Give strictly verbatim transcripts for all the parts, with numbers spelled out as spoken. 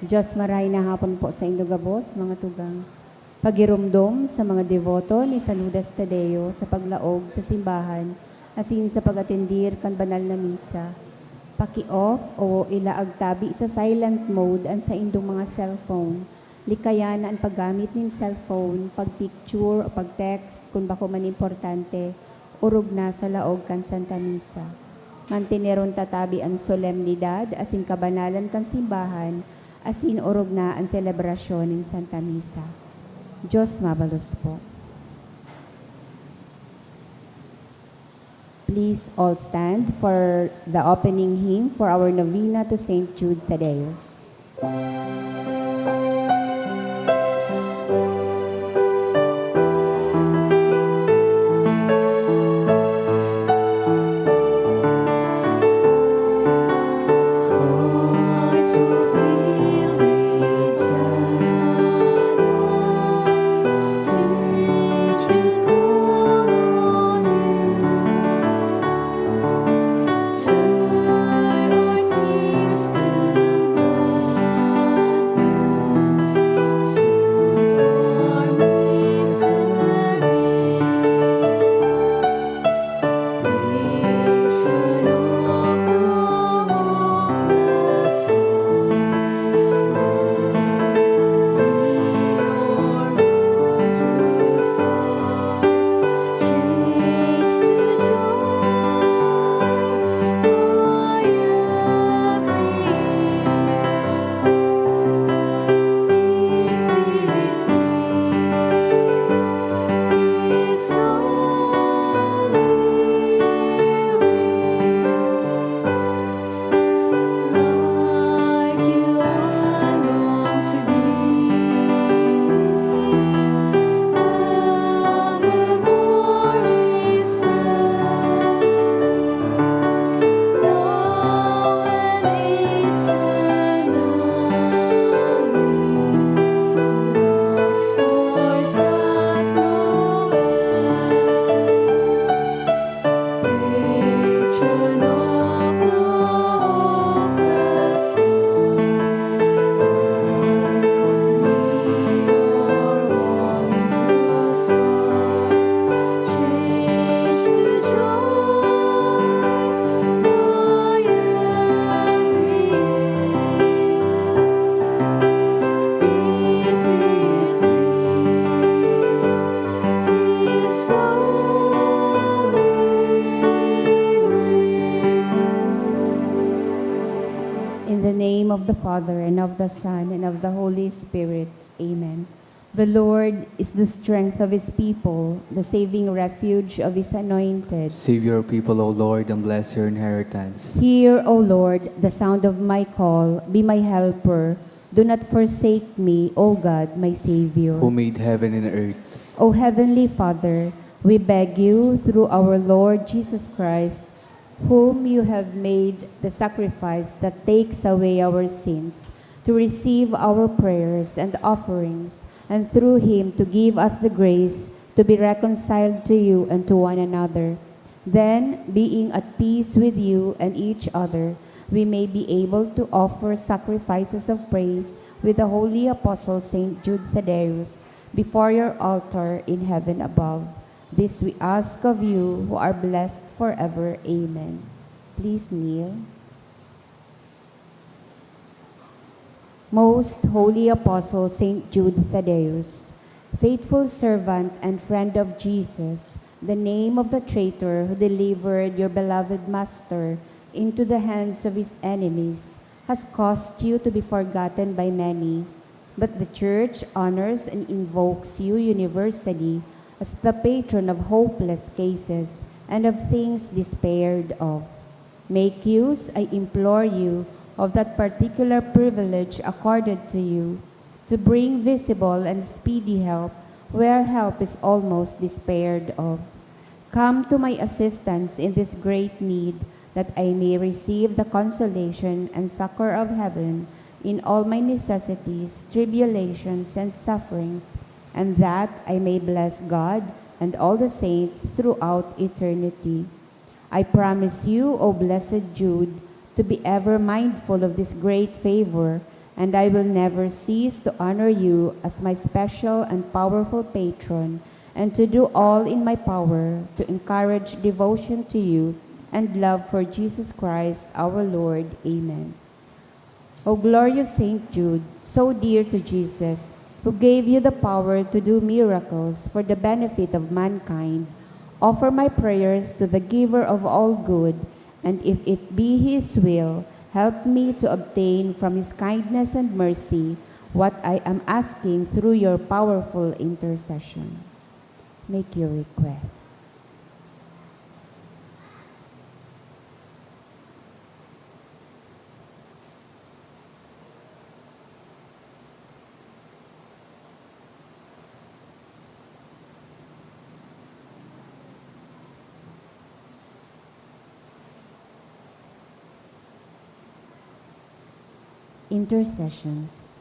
Diyos, maray na hapon po sa indo gabos, mga tugang. Pagiromdom sa mga deboto ni San Judas Tadeo sa paglaog sa simbahan asin sa pag-atendir kan banal na misa. Paki-off o ilaag tabi sa silent mode an saindong mga cellphone. Likayan na an paggamit nin cellphone, pag-picture o pag-text kun bako man importante, orog na sa laog kan Santa Misa. Manteneron ta tabi an solemnidad asin kabanalan kan simbahan asin orog na an selebrasyon nin Santa Misa. Diyos mabalos po. Please all stand for the opening hymn for our novena to Saint Jude Thaddeus. In the name of the Father, and of the Son, and of the Holy Spirit. Amen. The Lord is the strength of his people, the saving refuge of his anointed. Save your people, O Lord, and bless your inheritance. Hear, O Lord, the sound of my call. Be my helper. Do not forsake me, O God, my Savior. Who made heaven and earth. O Heavenly Father, we beg you, through our Lord Jesus Christ, whom you have made the sacrifice that takes away our sins, to receive our prayers and offerings, and through him to give us the grace to be reconciled to you and to one another. Then, being at peace with you and each other, we may be able to offer sacrifices of praise with the holy apostle Saint Jude Thaddeus before your altar in heaven above. This we ask of you, who are blessed forever. Amen. Please kneel. Most Holy Apostle Saint Jude Thaddeus, faithful servant and friend of Jesus, the name of the traitor who delivered your beloved Master into the hands of his enemies has caused you to be forgotten by many, but the Church honors and invokes you universally as the patron of hopeless cases and of things despaired of. Make use, I implore you, of that particular privilege accorded to you to bring visible and speedy help where help is almost despaired of. Come to my assistance in this great need, that I may receive the consolation and succor of heaven in all my necessities, tribulations, and sufferings, and that I may bless God and all the saints throughout eternity. I promise you, O blessed Jude, to be ever mindful of this great favor And I will never cease to honor you as my special and powerful patron, and to do all in my power to encourage devotion to you and love for Jesus Christ our Lord. Amen. O glorious Saint Jude, so dear to Jesus, who gave you the power to do miracles for the benefit of mankind, offer my prayers to the Giver of all good, and if it be His will, help me to obtain from His kindness and mercy what I am asking through your powerful intercession. Make your request. Intercessions.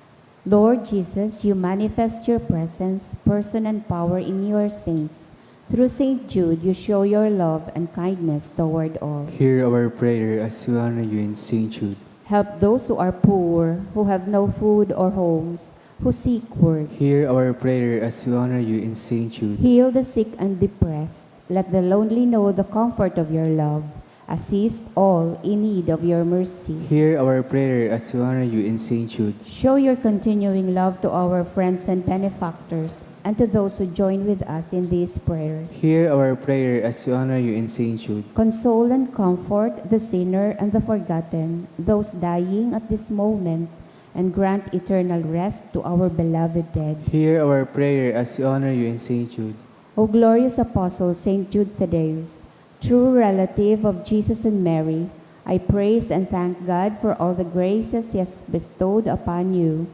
Lord Jesus, you manifest your presence, person, and power in your saints. Through Saint Jude, you show your love and kindness toward all. Hear our prayer as we honor you in Saint Jude. Help those who are poor, who have no food or homes, who seek work. Hear our prayer as we honor you in Saint Jude. Heal the sick and depressed. Let the lonely know the comfort of your love. Assist all in need of your mercy. Hear our prayer as we honor you in Saint Jude. Show your continuing love to our friends and benefactors, and to those who join with us in these prayers. Hear our prayer as we honor you in Saint Jude. Console and comfort the sinner and the forgotten, those dying at this moment, and grant eternal rest to our beloved dead. Hear our prayer as we honor you in Saint Jude. O glorious Apostle Saint Jude Thaddeus, true relative of Jesus and Mary, I praise and thank God for all the graces He has bestowed upon you.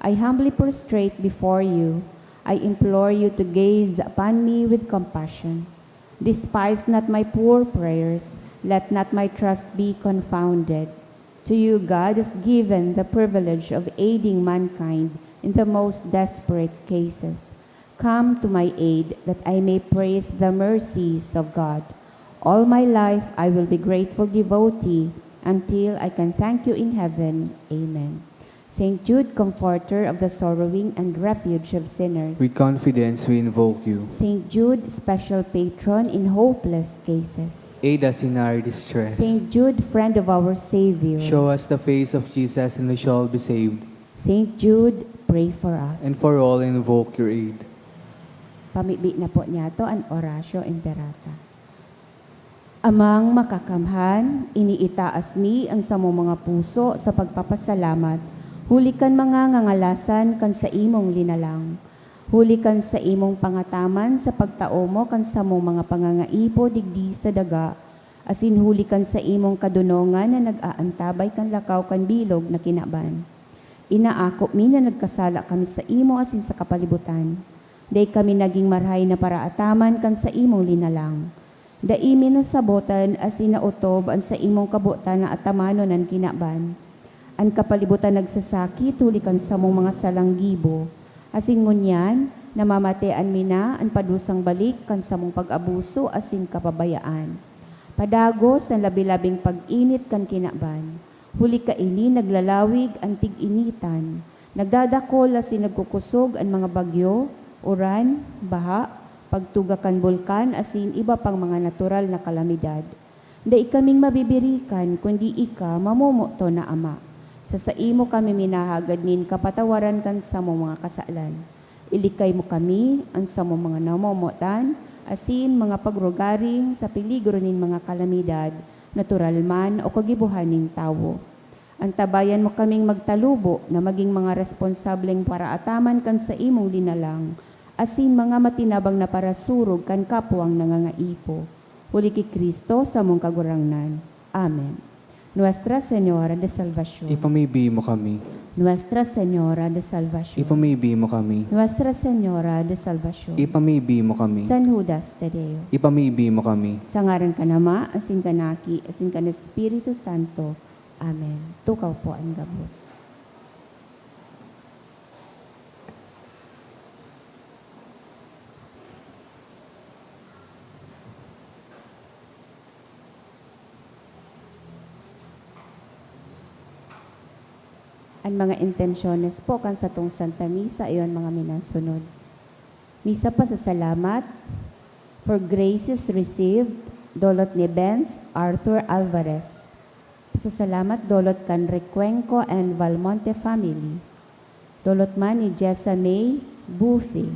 I humbly prostrate before you. I implore you to gaze upon me with compassion. Despise not my poor prayers. Let not my trust be confounded. To you, God has given the privilege of aiding mankind in the most desperate cases. Come to my aid, that I may praise the mercies of God. All my life I will be grateful devotee until I can thank you in heaven. Amen. Saint Jude, comforter of the sorrowing and refuge of sinners. With confidence we invoke you. Saint Jude, special patron in hopeless cases. Aid us in our distress. Saint Jude, friend of our Savior. Show us the face of Jesus and we shall be saved. Saint Jude, pray for us. And for all invoke your aid. Pamibi na po niyato an Oratio Imperata. Amang Makakamhan, iniitaas mi an samong mga puso sa pagpapasalamat huli kan mga ngangalasan kan saimong linalang, huli kan saimong pangataman sa pagtao mo kan samong mga pangangaipo digdi sa daga, asin huli kan saimong kadonongan na nag-aantabay kan lakaw kan bilog na kinaban. Inaako mi na nagkasala kami saimo asin sa kapalibutan. Dai kami nagin marahay na paraataman kan saimong linalang. Dai mi nasabotan asin naotob an saimong kabotan na atamanon an kinaban. An kapalibutan nagsasakit huli kan samong mga salang gibo, asin ngunyan namamatean mi na an padusang balik kan samong pag-abuso asin kapabayaan. Padagos an labi-labing pag-init kan kinaban. Huli kaini naglalawig an tig-initan, nagdadakol asin nagkukosog an mga bagyo, uran, baha, pagtuga kan bulkan asin iba pang mga natural na kalamidad. Dai kaming mabibirikan kundi ika, mamomoton na Ama. Sa saimo kami minahagad nin kapatawaran kan samong mga kasalan. Ilikay mo kami, an samong mga namomotan, asin mga pagrugaring sa peligro nin mga kalamidad, natural man o kagibohan nin tawo. Antabayan mo kaming magtalubo na magin mga responsableng paraataman kan saimong linalang, asin mga matinabang na parasurog kan kapwang nangangaipo. Huli ki Cristo, samong Kagurangnan. Amen. Nuestra Señora de Salvacion. Ipamibi mo kami. Nuestra Señora de Salvacion. Ipamibi mo kami. Nuestra Señora de Salvacion. Ipamibi mo kami. San Judas Tadeo. Ipamibi mo kami. Sa ngaran kan Ama, asin kan Aki, asin kan Espiritu Santo. Amen. Tukaw po an gabos. Mga intensyones po kan satong Santa Misa, iyon mga minasunod. Misa pasasalamat for graces received, dolot ni Benz Arthur Alvarez. Pasasalamat dolot kan Recuenco and Valmonte family. Dolot man ni Jessa May Buffy.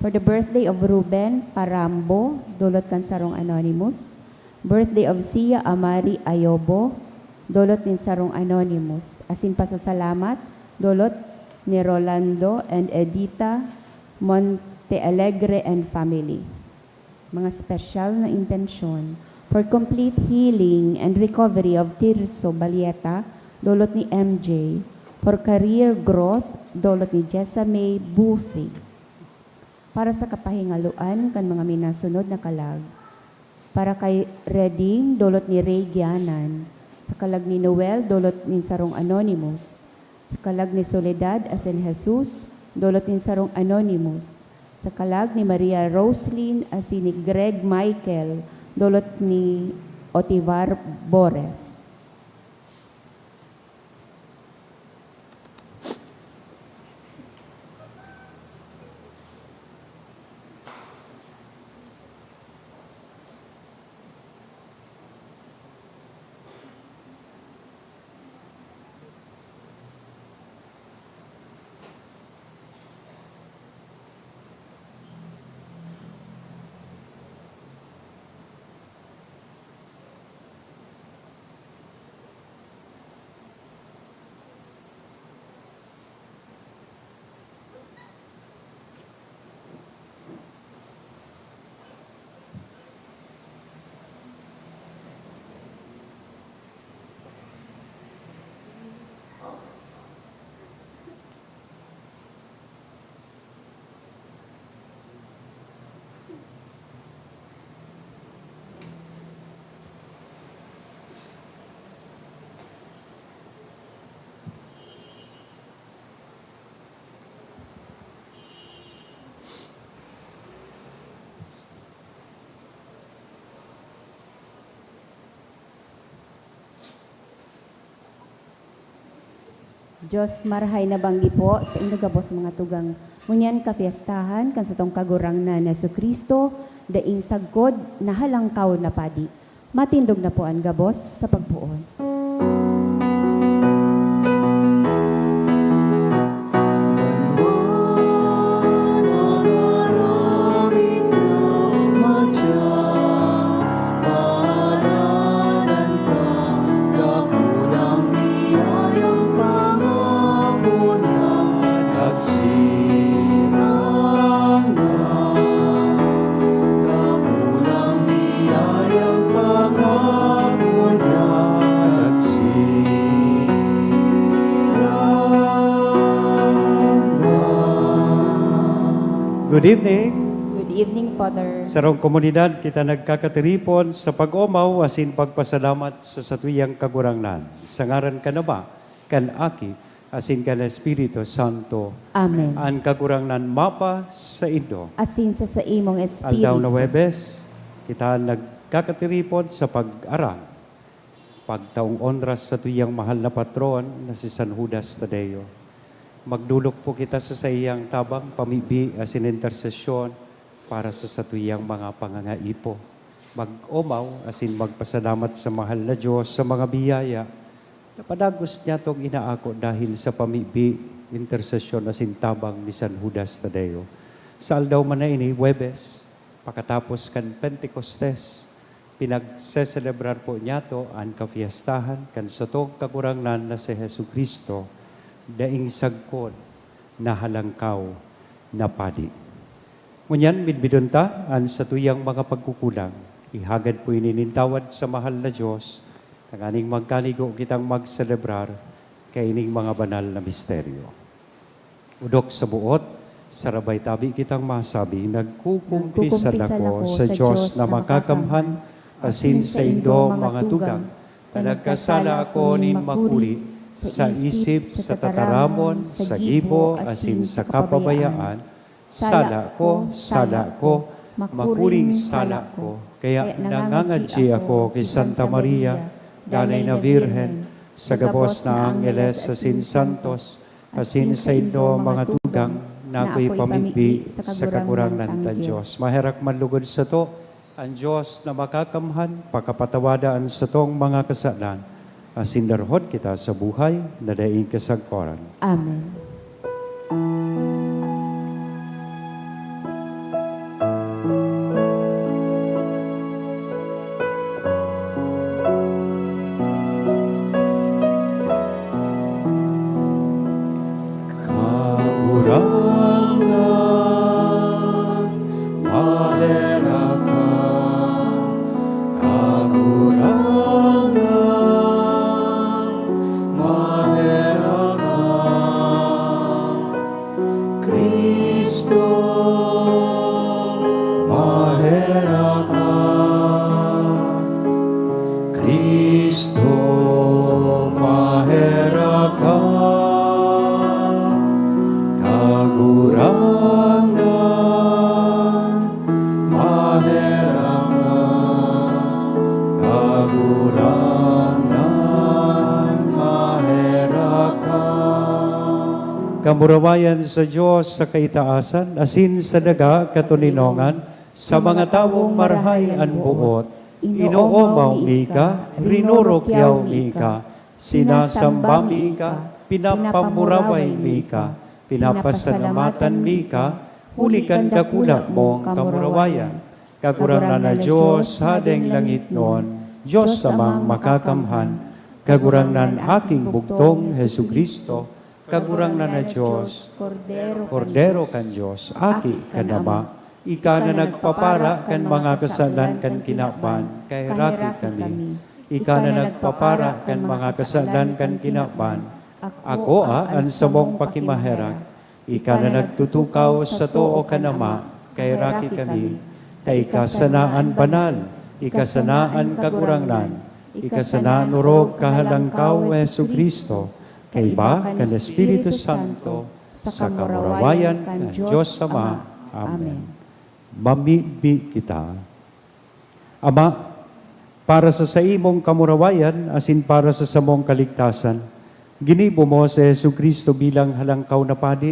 For the birthday of Ruben Parambo, dolot kan sarong anonymous. Birthday of Sia Amari Ayobo, dolot nin sarong anonymous. Asin pasasalamat, dolot ni Rolando and Edita Montealegre and family. Mga special na intensyon. For complete healing and recovery of Tirso Balieta, dolot ni M J. For career growth, dolot ni Jessa May Buffy. Para sa kapahingaloan kan mga minasunod na kalag. Para kay Redding, dolot ni Ray Gianan. Sa kalag ni Noel, dolot nin sarong anonymous. Sa kalag ni Soledad asin Jesus, dolot nin sarong anonymous. Sa kalag ni Maria Roslyn asin ni Greg Michael, dolot ni Otivar Bores. Diyos, marahay na banggi po saindo gabos mga tugang. Ngunyan kapyestahan kan satong Kagurangnan na Jesu-Cristo, daing sagkod na Halangkaw na Padi. Matindog na po an gabos sa pagpoon. Good evening. Good evening, Father. Sarong komunidad, kita nagkakatiripon sa pag-omaw asin pagpasalamat sa satuyang Kagurangnan. Sa ngaran kan Ama, kan Aki, asin kan Espiritu Santo. Amen. An Kagurangnan mapa saindo. Asin sa saimong espiritu. Aldaw na Huwebes, kita nagkakatiripon sa pag-aram, pagtaong onra sa satuyang mahal na patron na si San Judas Tadeo. Magdolok po kita sa saiyang tabang, pamibi asin intersesyon para sa satuyang mga pangangaipo. Mag-omaw asin magpasalamat sa mahal na Diyos sa mga biyaya na padagos niyatong inaako dahil sa pamibi, intersesyon asin tabang ni San Judas Tadeo. Sa aldaw man na ini, Huwebes, pakatapos kan Pentecostes, pinagseselebrar po niyato an kafiestahan kan satong Kagurangnan na si Jesu-Cristo, daing sagkod na Halangkaw na Padi. Ngunyan, midbidon ta an satuyang mga pagkukulang. Ihagad po ini nin tawad sa mahal na Diyos, tanganing magkanigo kitang magselebrar kaining mga banal na misteryo. Odok sa buot, sarabay tabi kitang masabi, nagkukumpisal ako sa Diyos na makakamhan, asin saindo, mga tugang, ta nagkasala ako nin makuri, sa isip, sa tataramon, sa gibo, asin sa kapabayaan. Sala ko, sala ko, makuring sala ko. Kaya nangangadyi ako ki Santa Maria, Danay na Birhen, sa gabos na angheles asin santos, asin saindo mga tugang na akoy pamigbi sa Kagurangnan tang Dios. Maherak man lugod sato an Dios na Makakamhan, pakapatawada an satong mga kasalan, asin darahon kita sa buhay na daing kasagkoran. Amen. Kagurangnan, maherak ka. Kagurangnan, maherak ka. Cristo, maherak ka. Cristo, maherak ka. Kagurangnan, maherak ka. Kagurangnan, maherak ka. Kamurawayan sa Dios sa kaitaasan, asin sa daga katoninongan, sa mga tawong marahay an boot. Inoomaw mi ka, rinurukyaw mi ka, sinasamba mi ka, pinapamuraway mi ka, pinapasalamatan mi ka, huli kan dakula mong kamurawayan. Kagurangnan na Dios, Hadeng langitnon, Dios Amang Makakamhan, Kagurangnan Aking Bugtong, Jesu-Cristo, Kagurangnan na Dios, Kordero kan Dios, Aki kan Ama, ika na nagpapara kan mga kasalan kan kinaban, kaheraki kami. Ika na nagpapara kan mga kasalan kan kinaban, akoa an samong pakimaherak. Ika na nagtutukaw sa too kan Ama, kaheraki kami. Ta ika sana an banal, ika sana an kagurangnan, ika sana an orog kahalangkaw, Jesu-Cristo, kaiba kan Espiritu Santo, sa kamurawayan kan Dios Ama. Amen. Mamibi kita. Ama, para sa saimong kamurawayan asin para sa samong kaligtasan, ginibo mo si Jesu-Cristo bilang Halangkaw na Padi.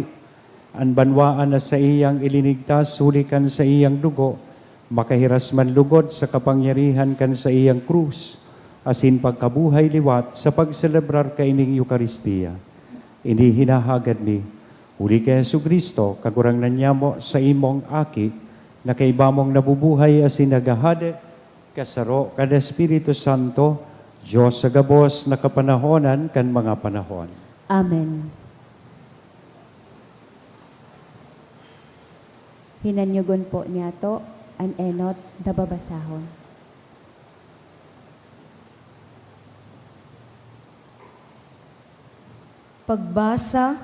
An banwaan na saiyang ilinigtas huli kan saiyang dugo, makahiras man lugod sa kapangyarihan kan saiyang krus, asin pagkabuhay liwat sa pagselebrar kaining Eukaristia. Ini hinahagad mi, huli ki Jesu-Cristo, Kagurangnan nyamo, saimong Aki, na kaiba mong nabubuhay asin naghahade, kasaro kan Espiritu Santo, Dios sa gabos na kapanahonan kan mga panahon. Amen. Hinanyogon po niyato an enot na babasahon. Pagbasa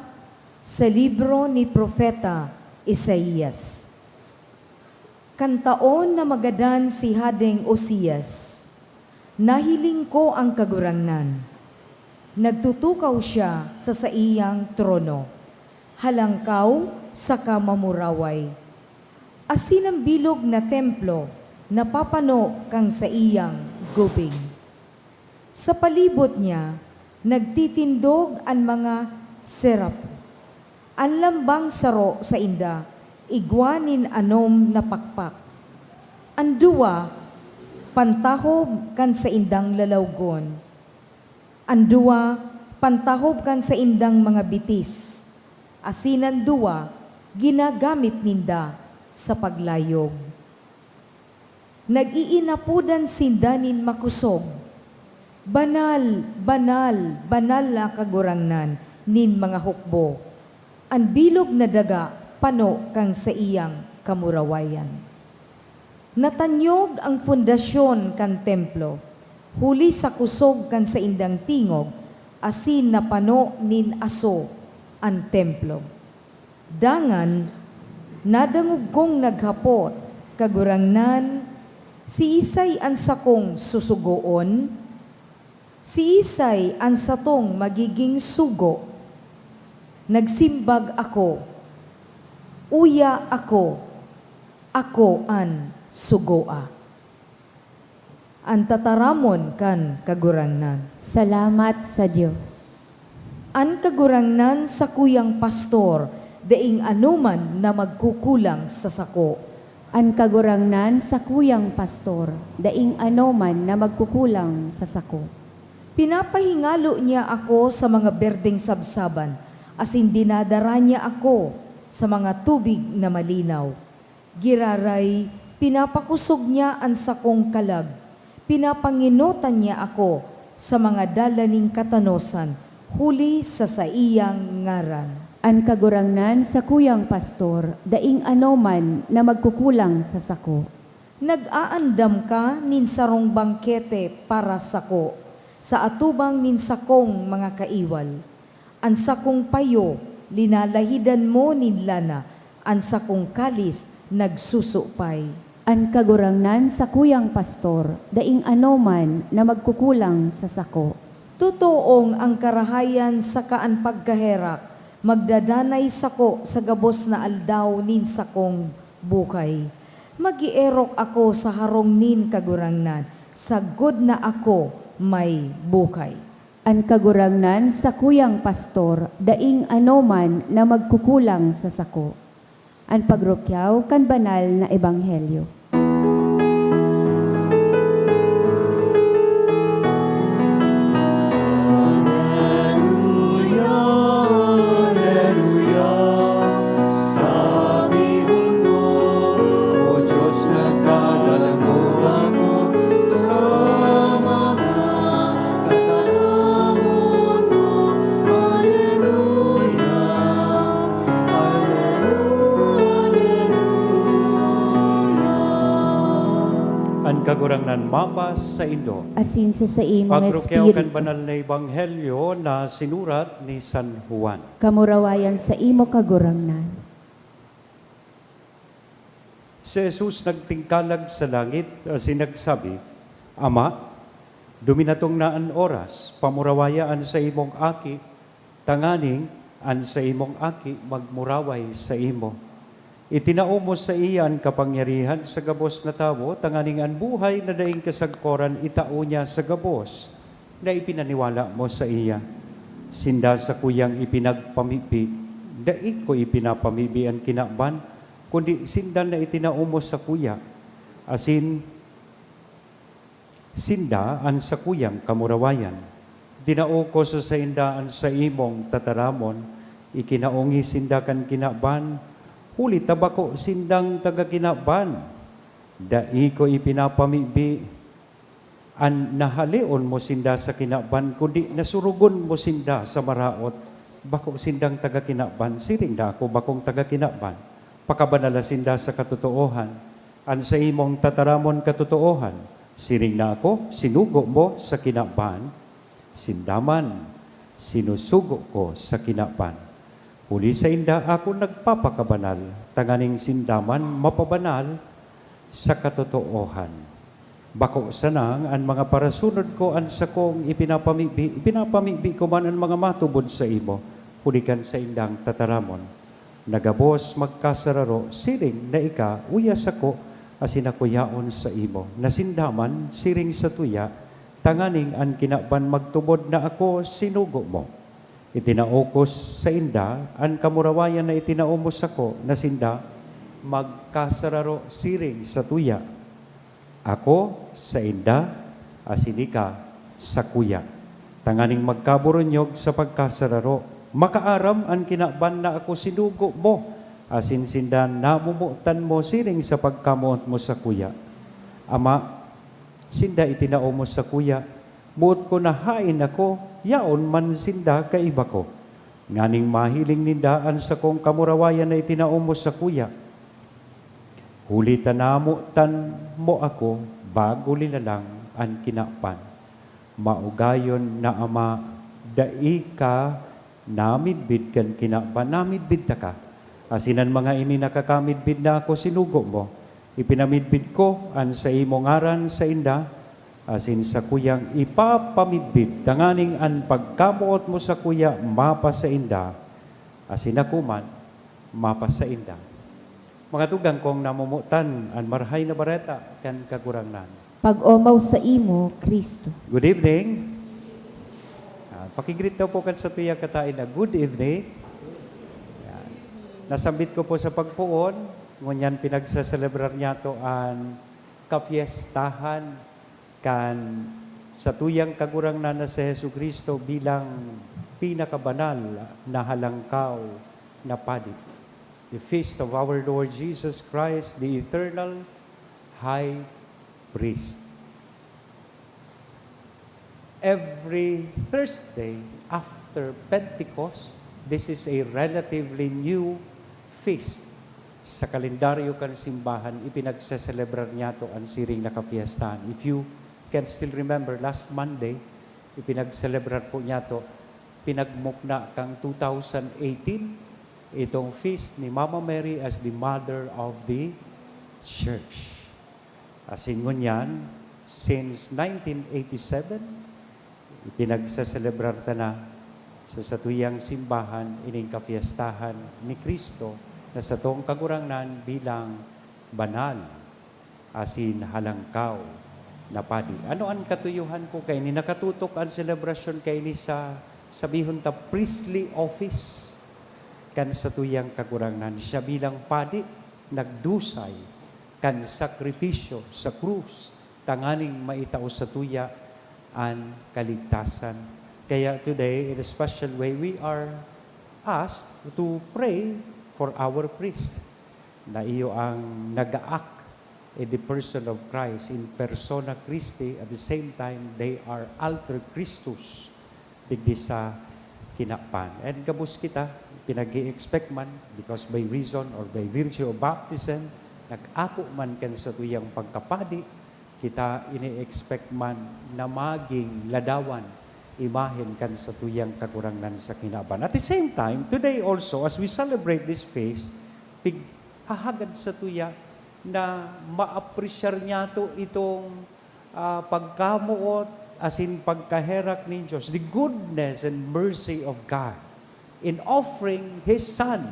sa libro ni Propeta Isaias. Kan taon na magadan si Hadeng Ozias, nahiling ko an Kagurangnan. Nagtutukaw siya sa saiyang trono, halangkaw saka mamuraway. Asin an bilog na templo napapano kan saiyang gubing. Sa palibot niya, nagtitindog an mga seraph. An lambang saro sainda igwa nin anom na pakpak. An duwa, pantahob kan saindang lalawgon. An duwa, pantahob kan saindang mga bitis. Asin an duwa, ginagamit ninda sa paglayog. Nag-iinapodan sinda nin makosog, "Banal, banal, banal na Kagurangnan nin mga hukbo! An bilog na daga pano kan saiyang kamurawayan." Natanyog an pundasyon kan templo, huli sa kosog kan saindang tingog, asin napano nin aso an templo. Dangan, nadangog kong naghapot, "Kagurangnan, siisay an sakong susugoon? Siisay an satong magiging sugo?" Nagsimbag ako, "Uya ako, ako an sugoa." An tataramon kan Kagurangnan. Salamat sa Dios. An Kagurangnan sakuyang pastor, daing anoman na magkukulang sa sako. An Kagurangnan sakuyang pastor, daing anoman na magkukulang sa sako. Pinapahingalo niya ako sa mga berdeng sabsaban, asin dinadara niya ako sa mga tubig na malinaw. Giraray, pinapakosog niya an sakong kalag, pinapangenotan niya ako sa mga dalan nin katanosan, huli sa saiyang ngaran. An Kagurangnan sakuyang pastor, daing anoman na magkukulang sa sako. Nag-aandam ka nin sarong bangkete para sako, sa atubang nin sakong mga kaiwal. An sakong payo, linalahidan mo nin lana, an sakong kalis, nagsusupay. An Kagurangnan sakuyang pastor, daing anoman na magkukulang sa sako. Totoong ang karahayan saka an pagkaherak magdadanay sako sa gabos na aldaw nin sakong buhay. Mag-eerok ako sa harong nin Kagurangnan, sagkod na ako may buhay. An Kagurangnan sakuyang pastor, daing anoman na magkukulang sa sako. An pagrukyaw kan banal na ebanghelyo. Aleluya, aleluya, sabihon mo, O Diyos, nagdadangog ako sa mga tataramon mo. Aleluya, aleluya, aleluya. An Kagurangnan mapasaindo. Asin sa saimong Pagrukyaw kan espiritu. Banal na Ebanghelyo na sinurat ni San Juan. Kamurawayan saimo, Kagurangnan. Si Jesus nagtingkalag sa langit asin nagsabi, "Ama, duminatong na an oras, pamurawaya an saimong aki, tanganing an saimong aki magmuraway saimo. Itinao mo saiya an kapangyarihan sa gabos na tawo, tanganing an buhay na daing kasagkoran itao niya sa gabos na ipinaniwala mo saiya. Sinda sakuyang ipinagpamibi, dai ko ipinapamibi an kinaban, kundi sinda na itinao mo sakuya, asin sinda an sakuyang kamurawayan. Tinao ko sa sainda an saimong tataramon, ikinaongis sinda kan kinaban, huli ta bako sindang taga kinaban. Dai ko ipinapamibi an nahaleon mo sinda sa kinaban, kundi nasurugon mo sinda sa maraot. Bako sindang taga kinaban, siring na ako bakong taga kinaban. Pakabanala sinda sa katotoohan. An saimong tataramon katotoohan, siring na ako sinugo mo sa kinaban, sinda man sinusugo ko sa kinaban. Huli sainda ako nagpapakabanal, tanganing sinda man mapabanal sa katotoohan. Bako sanang an mga parasunod ko an sakong ipinapamibi, ipinapamibi ko man an mga matubod saimo, huli kan saindang tataramon. Na gabos magkasararo, siring na ika uya sako, asin ako yaon saimo, na sinda man siring satuya, tanganing an kinaban magtubod na ako sinugo mo. Itinao ko sainda an kamurawayan na itinao mo sako, na sinda magkasararo siring satuya. Ako sainda, asin ika sakuya, tanganing magkaburunyog sa pagkasararo. Makaaram an kinaban na ako sinugo mo, asin sinda namomotan mo siring sa pagkamoot mo sakuya. Ama, sinda itinao mo sakuya, boot ko na haen ako, yaon man sinda kaiba ko, nganing mahiling ninda an sakong kamurawayan na itinao mo sakuya. Huli ta namotan mo ako bago linalang an kinaban. Maugayon na, Ama, dai ka namidbid kan kinaban, namidbid taka. Asin an mga ini nakakamidbid na ako sinugo mo. Ipinamidbid ko an saimong ngaran sainda, asin sakuyang ipapamidbid, tanganing an pagkamoot mo sakuya mapasainda, asin ako man mapasainda. Mga tugang kong namomotan, an Marahay na Bareta kan Kagurangnan. Pag-omaw saimo, Cristo. Good evening. Ah, pakigreet daw po kan satuya kataed na good evening. Yan. Nasambit ko po sa pagpoon, ngunyan pinagseselebrar niyato an kafiestahan kan satuyang Kagurangnan na si Jesu-Cristo bilang pinakabanal na halangkaw na padi. The feast of our Lord Jesus Christ, the eternal High Priest. Every Thursday after Pentecost, this is a relatively new feast. Sa kalendaryo kan simbahan, ipinagseselebrar niyato an siring na kafiestahan. If you can still remember, last Monday, ipinagselebrar po niyato, pinagmukna kang two thousand eighteen, itong feast ni Mama Mary as the Mother of the Church. Asin ngunyan, since nineteen eighty-seven, ipinagseselebrar ta na sa satuyang simbahan ining kafiestahan ni Cristo na satong Kagurangnan bilang banal asin halangkaw na padi. Ano an katuyohan ko kaini? Nakatutok an selebrasyon kaini sa, sabihon ta, priestly office kan satuyang Kagurangnan. Siya bilang padi, nagdusay kan sakrifisyo sa krus tanganing maitao satuya an kaligtasan. Kaya today, in a special way, we are asked to pray for our priest na iyo ang nag-act in the person of Christ, in persona Christi, at the same time, they are alter Christus digdi sa kinaban. And gabos kita, pinag-i-expect man, because by reason or by virtue of baptism, nag-ako man kan satuyang pagkapadi, kita ini-expect man na maging ladawan, imahen kan satuyang Kagurangnan sa kinaban. At the same time, today also, as we celebrate this feast, pig-, hahagad satuya na maapresyar niyato itong, ah, pagkamoot asin pagkaherak nin Dios, the goodness and mercy of God in offering His Son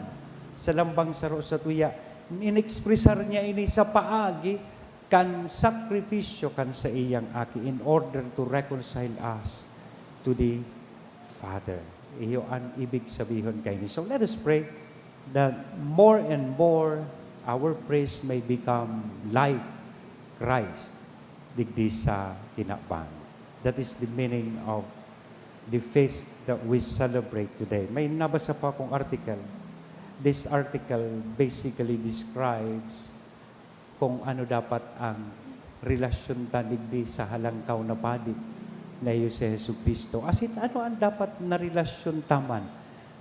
sa lambang saro satuya. Inekspresar niya ini sa paagi kan sakripisyo kan saiyang Aki in order to reconcile us to the Father. Iyo an ibig sabihon kaini. So let us pray that more and more our prayers may become like Christ digdi sa kinaban. That is the meaning of the feast that we celebrate today. May nabasa pa akong article. This article basically describes kung ano dapat ang relasyon ta digdi sa halangkaw na padi na iyo si Jesu-Cristo. As in, ano ang dapat na relasyon ta man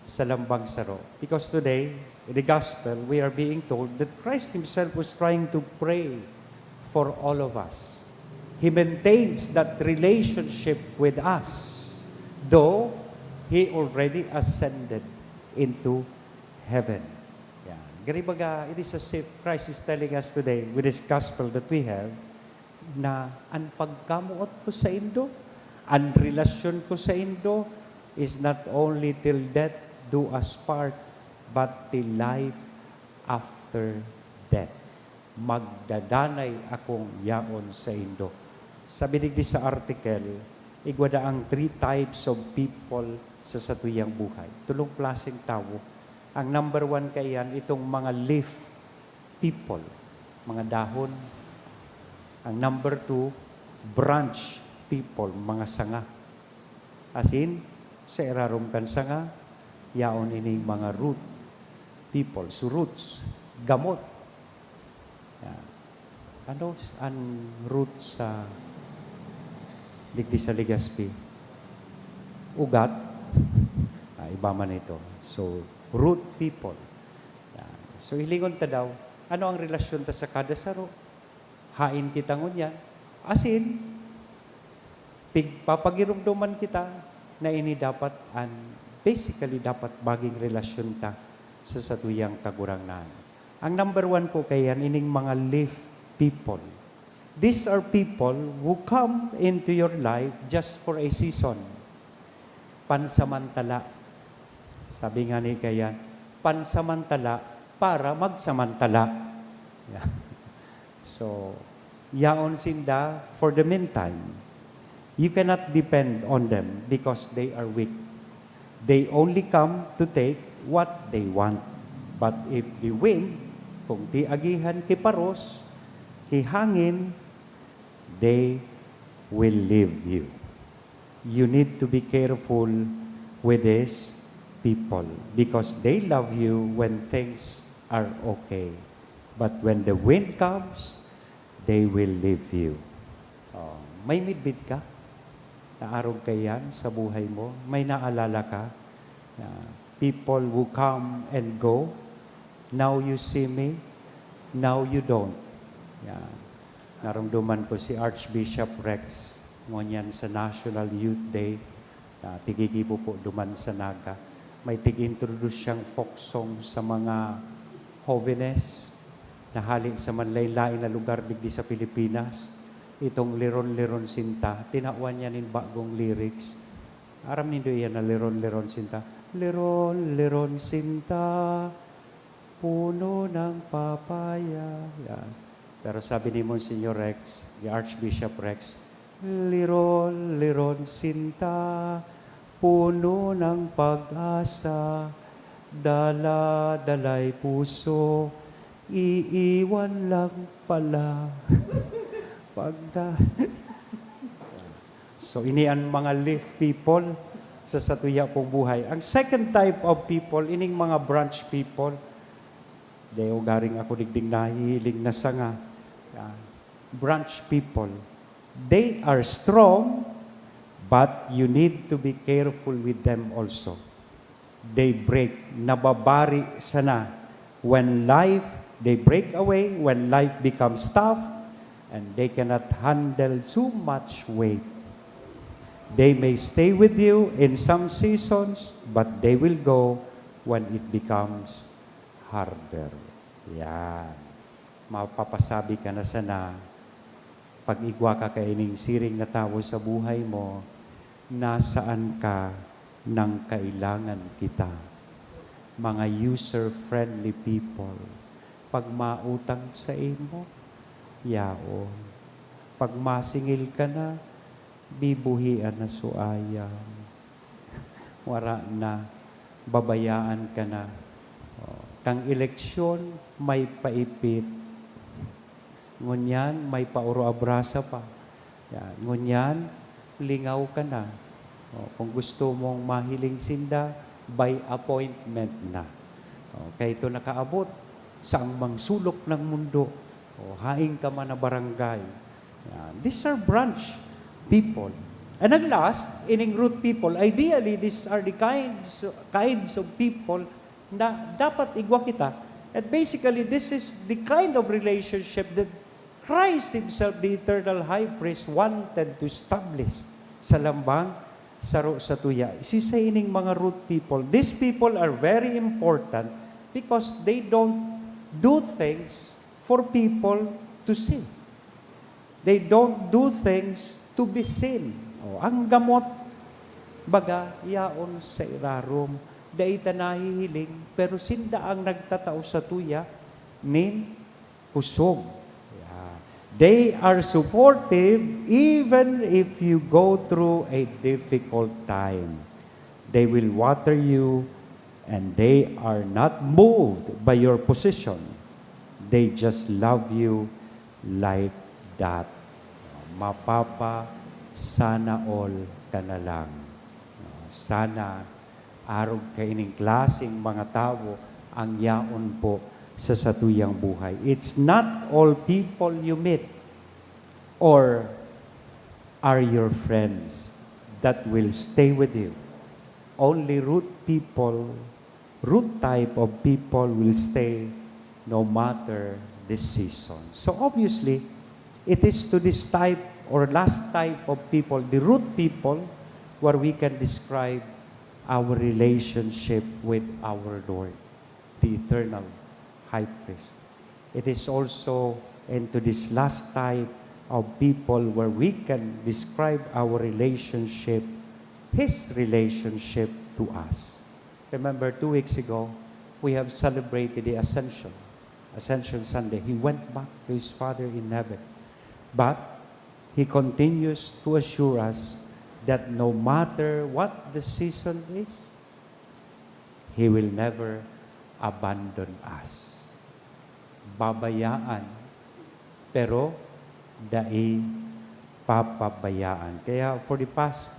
sa lambang saro? Because today, in the gospel, we are being told that Christ himself was trying to pray for all of us. He maintains that relationship with us, though he already ascended into heaven. Yan. Gari baga, it is as if Christ is telling us today, with this gospel that we have, na an pagkamoot ko saindo, an relasyon ko saindo, is not only till death do us part, but till life after death. Magdadanay akong yaon saindo. Sabi digdi sa article, igwa daa ang three types of people sa satuyang buhay. Tolong klaseng tawo. Ang number one kaiyan, itong mga leaf people, mga dahon. Ang number two, branch people, mga sanga. As in, sa irarom kan sanga, yaon ining mga root people. So roots, gamot. Yan. Ano s-, an root sa digdi sa Legazpi? Ugat? Ah, iba man ito. So, root people. Yan. So, hilingon ta daw, ano ang relasyon ta sa kada saro? Hain kita ngunyan. As in, pigpapagiromdoman kita na ini dapat an, basically, dapat maging relasyon ta sa satuyang Kagurangnan. Ang number one ko kaiyan, ining mga leaf people. These are people who come into your life just for a season. Pansamantala. Sabi nga ni kaiyan, "Pansamantala para magsamantala." Yeah. So, Yaon sinda for the meantime. You cannot depend on them because they are weak. They only come to take what they want. But if the wind, kung ti agihan ki paros, ki hangin, they will leave you. You need to be careful with these people because they love you when things are okay. But when the wind comes, they will leave you. Oh, may midbid ka? Naarog kaiyan sa buhay mo? May naalala ka na people who come and go? Now you see me, now you don't. Yan. Narumduman ko si Archbishop Rex, ngunyan sa National Youth Day, na tigigibo po duman sa Naga. May tig-introduce siyang folk song sa mga hovenes na hali sa manlain-lain na lugar digdi sa Pilipinas. Itong Liron-Liron Sinta, tinawan niya nin bagong lyrics. Aram nindo iyan na Liron-Liron Sinta? Liron-Liron Sinta, puno ng papaya. Yan. Pero sabi ni Monsignor Rex, ni Archbishop Rex, "Liron-liron sinta, puno ng pag-asa, dala-dala'y puso, iiwan lang pala." Pag na- So, ini an mga leaf people sa satuya pong buhay. Ang second type of people, ining mga branch people, dai ugaring ako digding nahihiling na sanga. Ah, branch people. They are strong, but you need to be careful with them also. They break, nababari sana when life, they break away when life becomes tough, and they cannot handle too much weight. They may stay with you in some seasons, but they will go when it becomes harder. Yan. Mapapasabi ka na sana, pag igwa ka kaining siring na tawo sa buhay mo, nasaan ka nang kailangan kita? Mga user-friendly people. Pag mautang sa imo, yaon. Pag masingil ka na, bibuhian na suayam. Wara na, babayaan ka na. O, kang eleksyon, may paipit. Ngunyan, may paoro abrasa pa. Yan. Ngunyan, lingaw ka na. O, kung gusto mong mahiling sinda, by appointment na. O, kaya ito nakaabot sa angmang sulok ng mundo. O, hain ka man na barangay. Yan. These are branch people. And ang last, ining root people, ideally, these are the kinds, kinds of people na dapat igwa kita. And basically, this is the kind of relationship that Christ Himself, the eternal high priest, wanted to establish sa lambang saro sa tuya. Sisay ining mga root people? These people are very important because they don't do things for people to see. They don't do things to be seen. O, ang gamot, baga, yaon sa irarom. Dai ta nahihiling, pero sinda ang nagtatao sa tuya nin kusog. Yeah. They are supportive even if you go through a difficult time. They will water you and they are not moved by your position. They just love you like that. Mapapa sana all ka na lang. Sana arog kaining klaseng mga tawo ang yaon po sa satuyang buhay. It's not all people you meet or are your friends that will stay with you. Only root people, root type of people will stay no matter the season. So obviously, it is to this type or last type of people, the root people, where we can describe our relationship with our Lord, the eternal high priest. It is also into this last type of people where we can describe our relationship, his relationship to us. Remember, two weeks ago, we have celebrated the Ascension, Ascension Sunday. He went back to his Father in heaven. But He continues to assure us that no matter what the season is, He will never abandon us. Babayaan, pero dai papabayaan. Kaya for the past,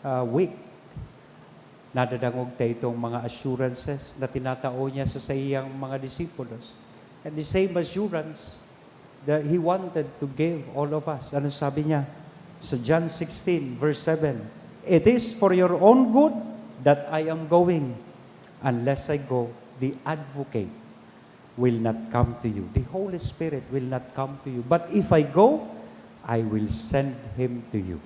uh, week, nadadangog ta itong mga assurances na tinatao niya sa saiyang mga disipulos. And the same assurance that he wanted to give all of us. Ano sabi niya? Sa John sixteen, verse seven, "It is for your own good that I am going. Unless I go, the Advocate will not come to you. The Holy Spirit will not come to you. But if I go, I will send him to you."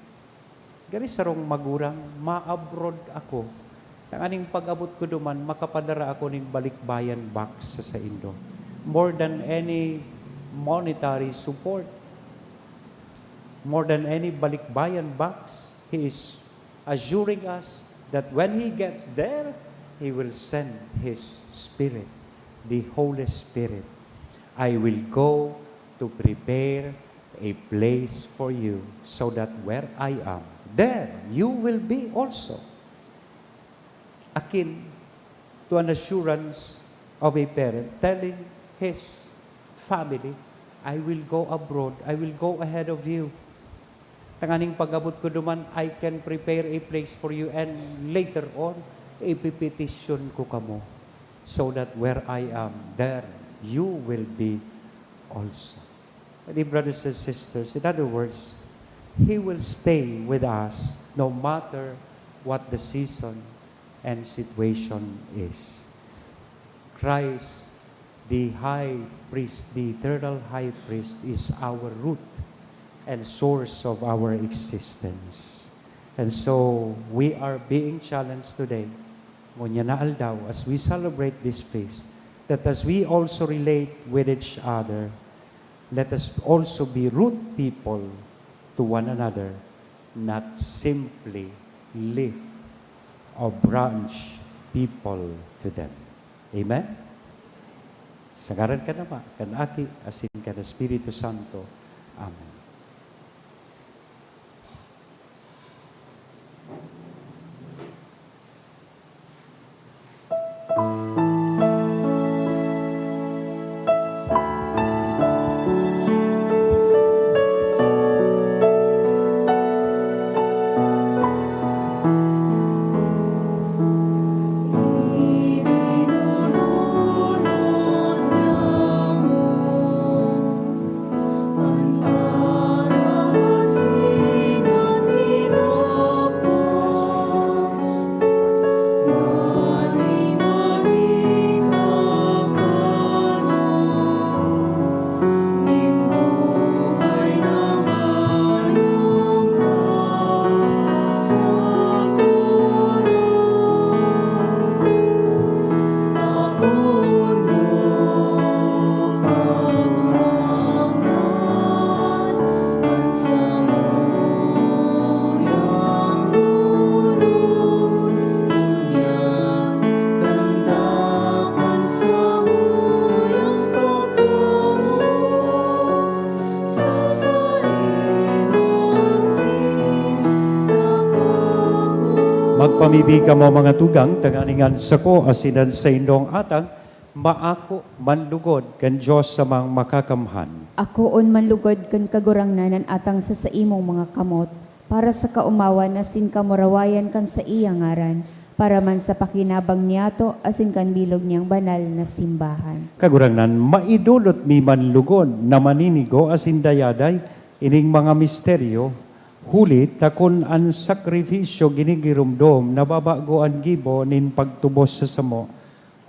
Gari sarong magurang, "Ma-abroad ako. Tanganing pag-abot ko duman, makapadara ako ning balikbayan box sa saindo." More than any monetary support, more than any balikbayan box, he is assuring us that when he gets there, he will send his Spirit, the Holy Spirit. "I will go to prepare a place for you, so that where I am, there you will be also." Akin to an assurance of a parent telling his family, "I will go abroad, I will go ahead of you. Tanganing pag-abot ko duman, I can prepare a place for you, and later on, ipipetisyon ko kamo, so that where I am, there you will be also." Dear brothers and sisters, in other words, He will stay with us no matter what the season and situation is. Christ, the high priest, the eternal high priest, is our root and source of our existence. And so, we are being challenged today, ngunyan na aldaw, as we celebrate this feast, that as we also relate with each other, let us also be root people to one another, not simply leaf or branch people to them. Amen? Sa ngaran kan Ama, kan Aki, asin kan Espiritu Santo. Amen. Magpamibi kamo, mga tugang, tanganing an sako asin an saindong atang maako man lugod kan Dios Amang Makakamhan. Akoon man lugod kan Kagurangnan an atang sa saimong mga kamot, para sa kaomawan asin kamurawayan kan saiyang ngaran, para man sa pakinabang niyato asin kan bilog niyang banal na simbahan. Kagurangnan, maidolot mi man lugod na maninigo asin dayaday ining mga misteryo, huli ta kun an sakrifisyo ginigiromdom, nababago an gibo nin pagtubos sa samo,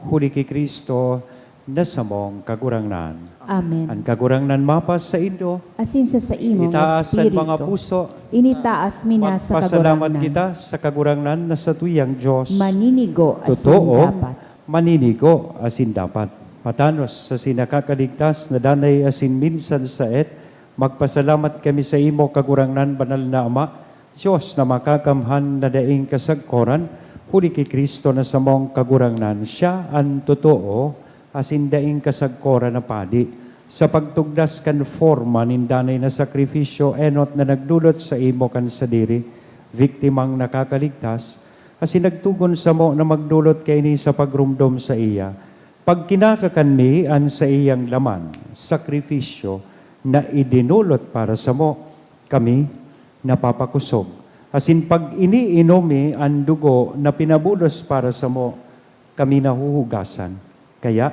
huli ki Cristo na samong Kagurangnan. Amen. An Kagurangnan mapasaindo. Asin sa saimong Itaas an mga espiritu. Puso. Initaas mi na sa Magpasalamat Kagurangnan. Kita sa Kagurangnan na satuyang Dios. Maninigo asin Totoo, dapat. Maninigo asin dapat. Matanos asin nakakaligtas na danay asin minsan saet, magpasalamat kami sa imo, Kagurangnan, Banal na Ama, Dios na makakamhan na daing kasagkoran, huli ki Cristo na samong Kagurangnan. Siya an totoo asin daing kasagkoran na Padi, Sa pagtugdas kan forma nin danay na sakrifisyo, enot na nagdolot saimo kan sadiri, biktimang nakakaligtas, asin nagtugon samo na magdolot kaini sa pagromdom saiya. Pag kinakakan mi an saiyang laman, sakrifisyo na idinolot para samo, kami napapakosog. Asin pag iniinom mi an dugo na pinabulos para samo, kami nahuhugasan. Kaya,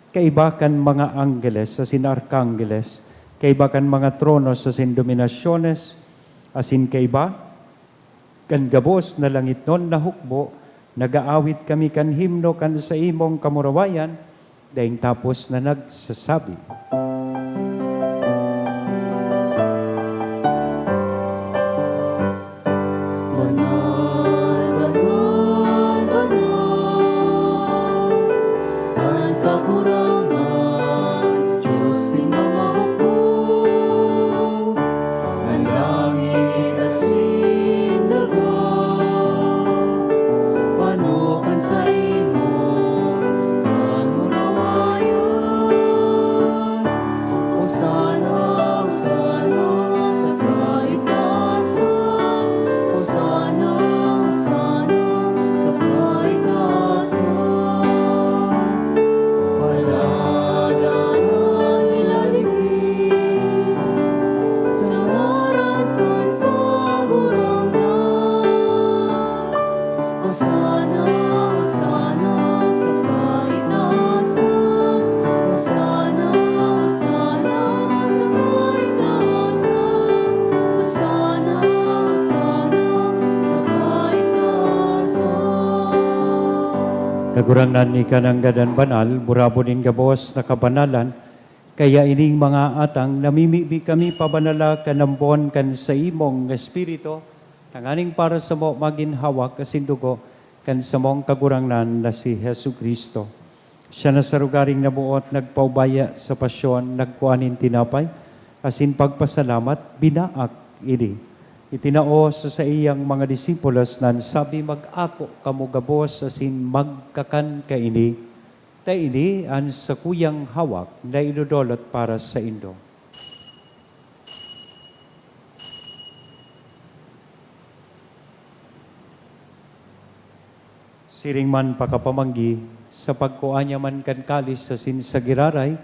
kaiba kan mga anggeles asin arkanggeles, kaiba kan mga tronos asin dominasyones, asin kaiba kan gabos na langitnon na hukbo, nag-aawit kami kan himno kan saimong kamurawayan, daing tapos na nagsasabi, "Banal, banal, banal, an Kagurangnan, Dios nin mga hukbo. An langit asin daga, pano kan saimong kamurawayan. Hosana, Hosana sa kaitaasan. Hosana, Hosana sa kaitaasan. Palad an minadigdi sa ngaran kan Kagurangnan. Hosana, Hosana sa kaitaasan. Hosana, Hosana sa kaitaasan. Hosana, Hosana sa kaitaasan." Kagurangnan, ika nanggad an banal, burabod nin gabos na kabanalan. Kaya ining mga atang, namimibi kami pabanala kan ambon kan saimong Espiritu, tanganing para samo magin hawak asin dugo kan samong Kagurangnan na si Jesu-Cristo. Siya na sa rogaring naboot, nagpaubaya sa pasyon, nagkua nin tinapay, asin pagpasalamat, binaak ini. Itinao sa saiyang mga disipulos na an sabi, "Mag-ako kamo gabos asin magkakan kaini, ta ini an sakuyang hawak na idodolot para saindo." Siring man pakapamanggi, sa pagkua niya man kan kalis asin sa giraray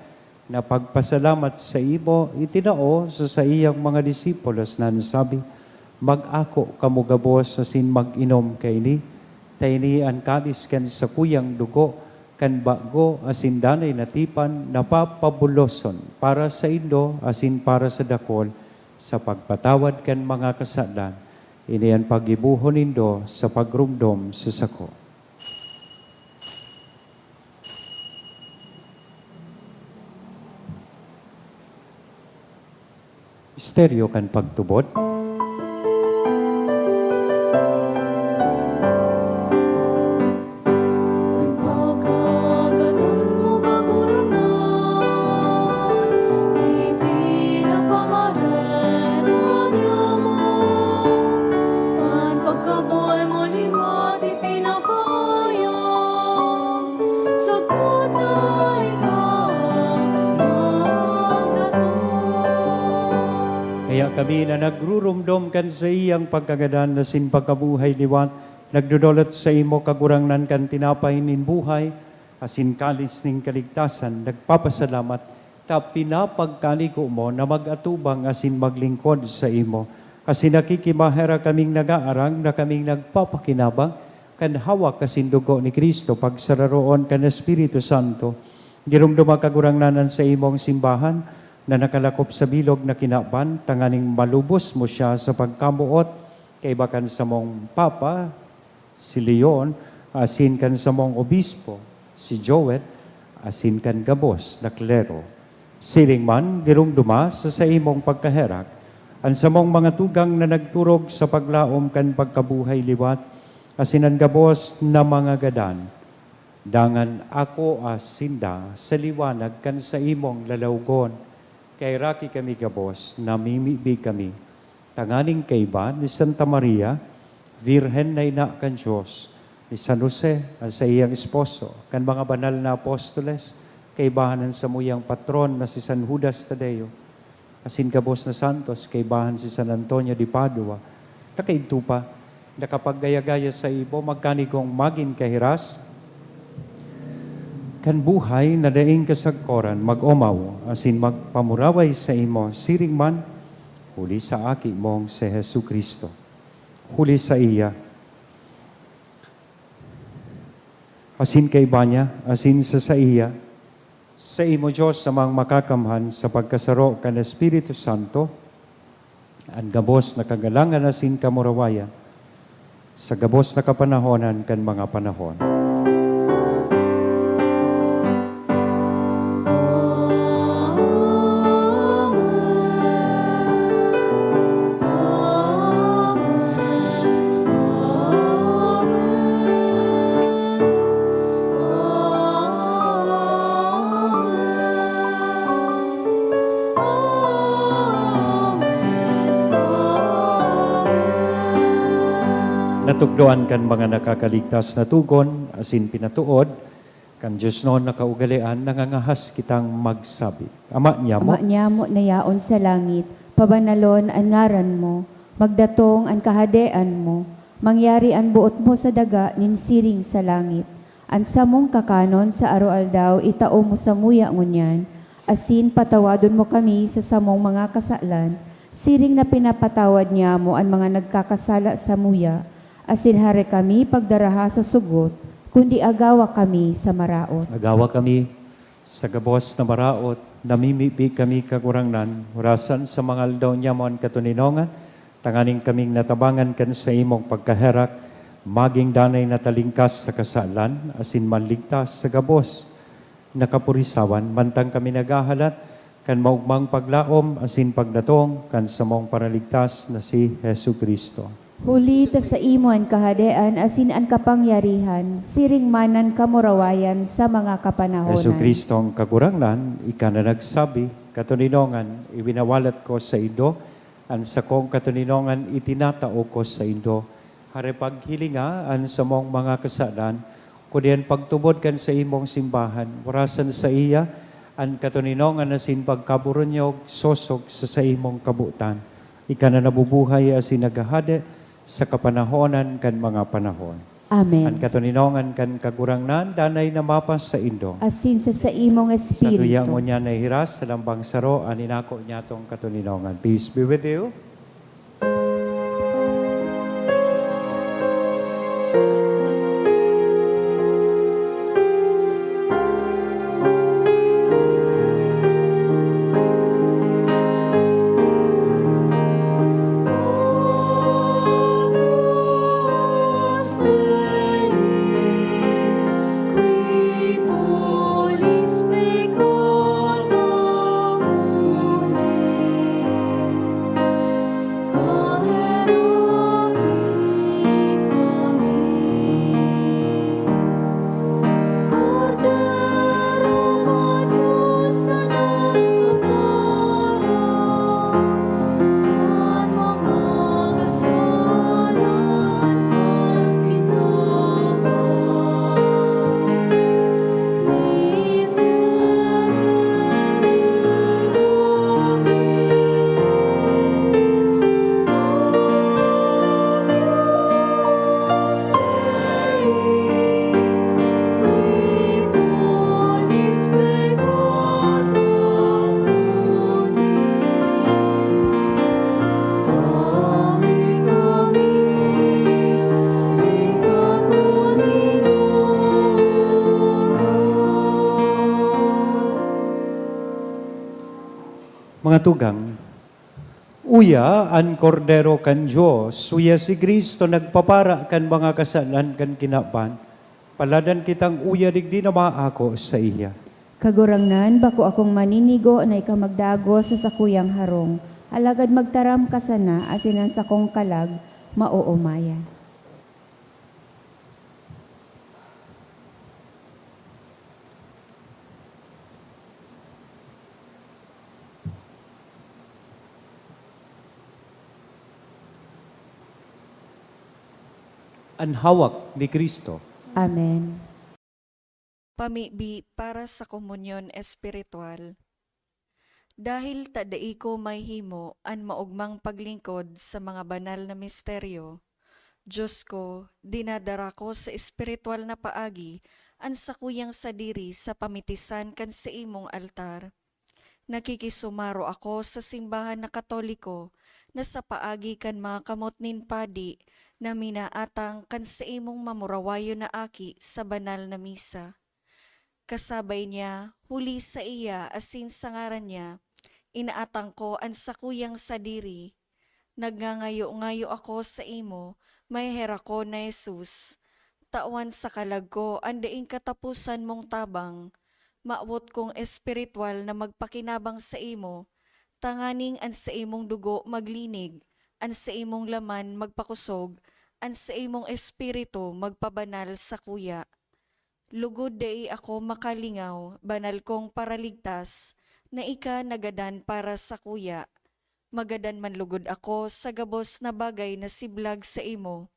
na pagpasalamat saimo, itinao sa saiyang mga disipulos na an sabi, "Mag-ako kamo gabos asin mag-inom kaini, ta ini an kalis kan sakuyang dugo kan bago asin danay na tipan na papabuloson para saindo asin para sa dakul sa pagpatawad kan mga kasalan. Ini an paggibohon nindo sa pagromdom sa sako." Misteryo kan pagtubod. An pagkagadan mo, Kagurangnan, ipinapamarahay na niya mo. An pagkabuhay mo liwat ipinapahayag, sagkod na ikaw magdatong. Kaya kami na nagruromdom kan saiyang pagkagadan asin pagkabuhay liwat, nagdodolot saimo, Kagurangnan, kan tinapay nin buhay asin kalis nin kaligtasan, nagpapasalamat ta pinapagkaligo mo na mag-atubang asin maglingkod saimo. Asin nakikimaherak kaming nagaarang na kaming nagpapakinabang kan hawak asin dugo ni Cristo pagsararoon kan Espiritu Santo. Giromdoma, Kagurangnan, an saimong simbahan na nakalakop sa bilog na kinaban, tanganing malubos mo siya sa pagkamoot kaiba kan samong Papa, si Leon, asin kan samong obispo, si Joel, asin kan gabos na klero. Siring man, giromdoma sa saimong pagkaherak an samong mga tugang na nagturog sa paglaom kan pagkabuhay liwat, asin an gabos na mga gadan. Dangan akoa sinda sa liwanag kan saimong lalawgon. Kaheraki kami gabos, namimibi kami tanganing kaiba ni Santa Maria, Birhen na ina kan Dios, ni San Jose, an saiyang esposo, kan mga banal na apostoles, Kaibahan an samuyang patron na si San Judas Tadeo, asin gabos na santos, kaibahan si San Antonio de Padua, ta kaidto pa, nakapaggaya-gaya saibo, magkanigong magin kahiras kan buhay na daing kasagkoran, mag-omaw asin magpamuraway saimo, siring man huli sa Aki mong si Jesu-Cristo. Huli saiya, asin kaiba niya, asin sa saiya, saimo, Dios Amang Makakamhan, sa pagkasaro kan Espiritu Santo, an gabos na kagalangan asin kamurawayan, sa gabos na kapanahonan kan mga panahon. Natukdoan kan mga nakakaligtas na togon asin pinatood kan diosnon na kaugalean, nangangahas kitang magsabi, Ama niamo, Ama niamo na yaon sa langit, pabanalon an ngaran mo, magdatong an kahadean mo, mangyari an boot mo sa daga nin siring sa langit. An samong kakanon sa aroaldaw itao mo samuya ngunyan, asin patawadon mo kami sa samong mga kasalan, siring na pinapatawad niamo an mga nagkakasala samuya, asin hare kami pagdaraha sa sugot, kundi agawa kami sa maraot. Agawa kami sa gabos na maraot, namimibi kami, Kagurangnan, orasan sa mga aldaw niamo an katoninongan, tanganing kaming natabangan kan saimong pagkaherak, magin danay na talingkas sa kasalan, asin manligtas sa gabos na kapurisawan, mantang kami naghahalat kan maogmang paglaom asin pagdatong kan samong Paraligtas na si Jesu-Cristo. Huli ta saimo an kahadean asin an kapangyarihan, siring man an kamurawayan sa mga kapanahonan. Jesu-Cristo ang Kagurangnan, ika na nagsabi, "Katoninongan, iwinawalat ko saindo, an sakong katoninongan itinatao ko saindo." Hare paghilinga an samong mga kasalan, kundi an pagtubod kan saimong simbahan, orasan saiya an katoninongan asin pagkaboronyog sosog sa saimong kabotan. Ika na nabubuhay asin naghahade sa kapanahonan kan mga panahon. Amen. An katoninongan kan Kagurangnan danay na mapasaindo. Asin sa saimong Sa duya espiritu. Ngunyan na hiras sa lambang saro an inako niyatong katoninongan. Peace be with you. Mga tugang, uya an Kordero kan Dios, uya si Cristo nagpapara kan mga kasalan kan kinaban. Paladan kitang uya digdi na maako saiya. Kagurangnan, bako akong maninigo na ika magdagos sa sakuyang harong, alagad magtaram ka sana asin an sakong kalag maoomayan. An hawak ni Cristo. Amen. Pamibi para sa komunyon espiritual. Dahil ta dai ko mahihimo an maogmang paglingkod sa mga banal na misteryo, Dios ko, dinadara ko sa espiritual na paagi an sakuyang sadiri sa pamitisan kan saimong altar. Nakikisumaro ako sa simbahan na Katoliko na sa paagi kan mga kamot nin padi na minaatang kan saimong mamurawayon na aki sa banal na misa. Kasabay niya, huli saiya asin sa ngaran niya, inaatang ko an sakuyang sadiri. Nagngangayo-ngayo ako saimo, maheherak ko na Jesus. Tawan sa kalag ko an daing kataposan mong tabang. Mawot kong espiritual na magpakinabang saimo, tanganing an saimong dugo maglinig, an saimong laman magpakosog, an saimong espiritu magpabanal sakuya. Lugod dai ako makalingaw, banal kong Paraligtas, na ika nagadan para sakuya. Magadan man lugod ako sa gabos na bagay na siblag saimo,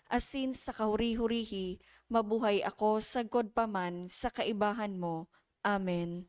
asin sa kahuri-hurihi mabuhay ako sagkod pa man sa kaibahan mo. Amen.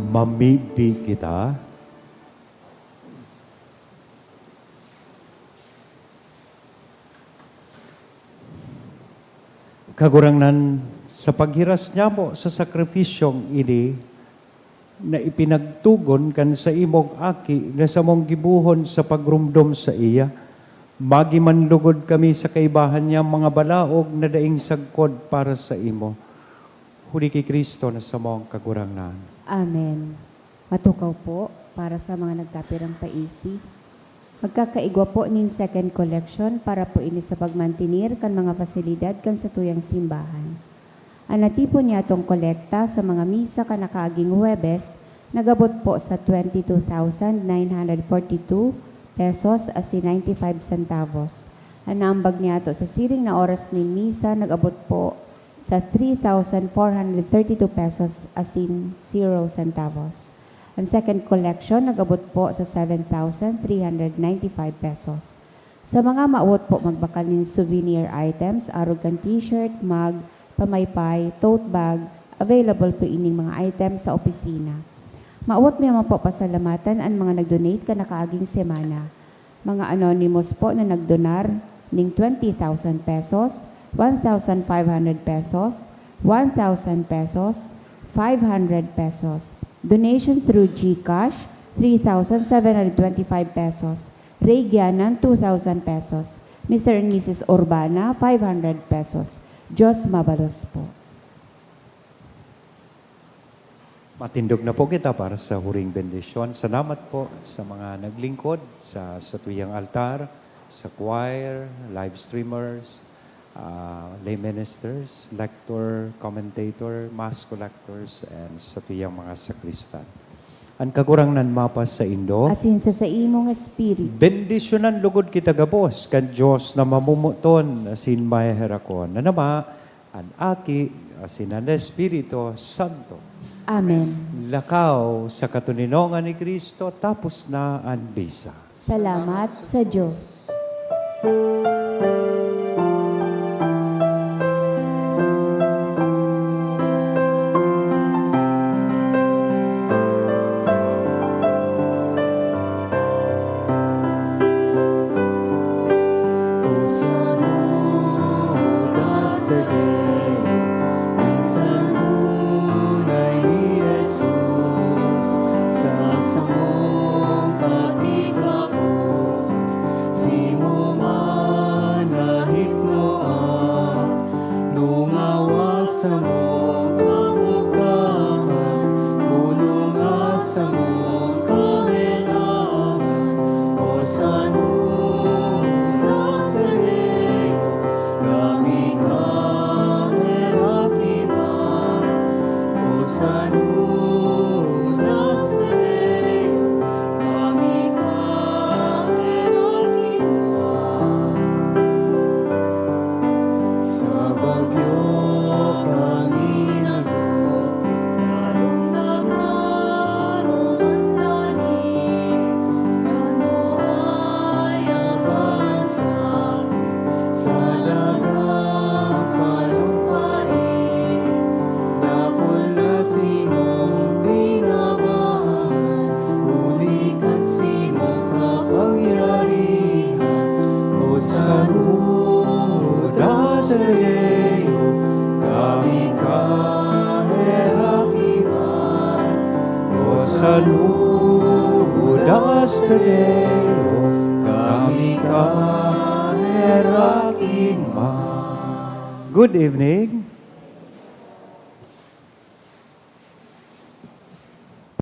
Mamibi kita. Kagurangnan, sa paghiras nyamo sa sakripisyong ini, na ipinagtugon kan saimong Aki na samong gibohon sa pagromdom saiya, magi man lugod kami sa kaibahan niyang mga balaog na daing sagkod para saimo. Huli ki Cristo na samong Kagurangnan. Amen. Matukaw po para sa mga nagkapirang paisi. Magkakaigwa po nin second collection para po ini sa pagmantenir kan mga pasilidad kan satuyang simbahan. An natipon niyatong kolekta sa mga misa kan nakaaging Huwebes nag-abot po sa twenty-two thousand nine hundred forty-two pesos asin ninety-five centavos. An naambag niyato sa siring na oras nin misa nag-abot po sa three thousand four hundred thirty-two pesos asin zero centavos. An second collection nag-abot po sa seven thousand three hundred ninety-five pesos. Sa mga mawot po magbakal nin souvenir items, arog kan t-shirt, mug, pamaypay, tote bag, available po ining mga items sa opisina. Mawot mi man po pasalamatan an mga nag-donate kan nakaaging semana. Mga anonymous po na nagdonar ning twenty thousand pesos, one thousand five hundred pesos, one thousand pesos, five hundred pesos. Donation through GCash, three thousand seven hundred twenty-five pesos. Ray Gianan, two thousand pesos. Mister and Missus Urbana, five hundred pesos. Diyos mabalos po. Matindog na po kita para sa huring bendisyon. Salamat po sa mga naglingkod sa satuyang altar, sa choir, live streamers, ah, lay ministers, lector, commentator, mass collectors, and satuyang mga sakristan. An Kagurangnan mapa saindo. Asin sa saimong espiritu. Bendisyonan lugod kita gabos kan Dios na mamomoton asin maheherakon, an Ama, an Aki, asin an Espiritu Santo. Amen. Lakaw sa katoninongan ni Cristo, tapos na an misa. Salamat sa Dios. Good evening.